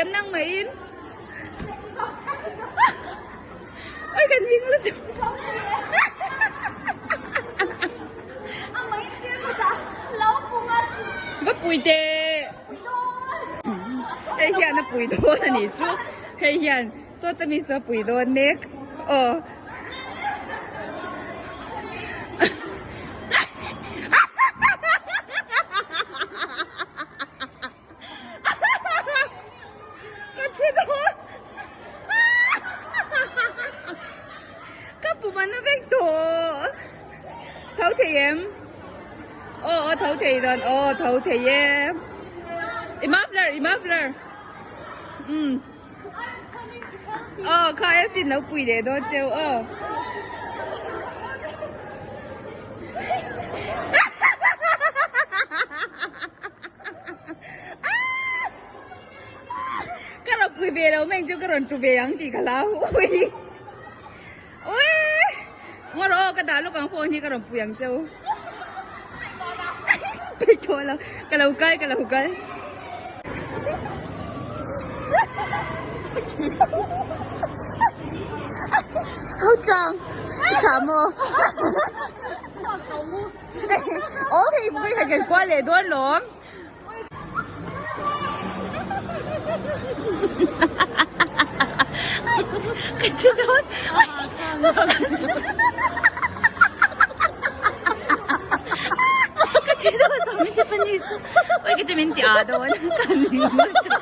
em nang mah in? Oi kan hing lutuk. Va pui teh. Hei hian a pui dawn a nih chu. Hei hian sawta mi saw pui dawn mek. Aw. Ka thi dawn. Ka pum an na vek tawh. Tho thei em? Aw aw tho thei dawn. Aw tho thei e. I muffler, i muffler. Um. Aw kha e sin lo pui leh dawn cheu aw. Ka rawn pui ve lo mai chu ka rawn tu ve ang tih ka hlau ui ui ngaw rawh aw ka dah lawk ang phone hi ka rawn pui ang cheu peih tawh lo ka lo kal ka lo kal. Ho tlang i tha maw Aw hei pawh hi kan kual leh dawn lawm. Ka thi dawn. Ka thi dawn sawmi Japanese. Oi ka chi min ti a dawn. Ka ning lutuk.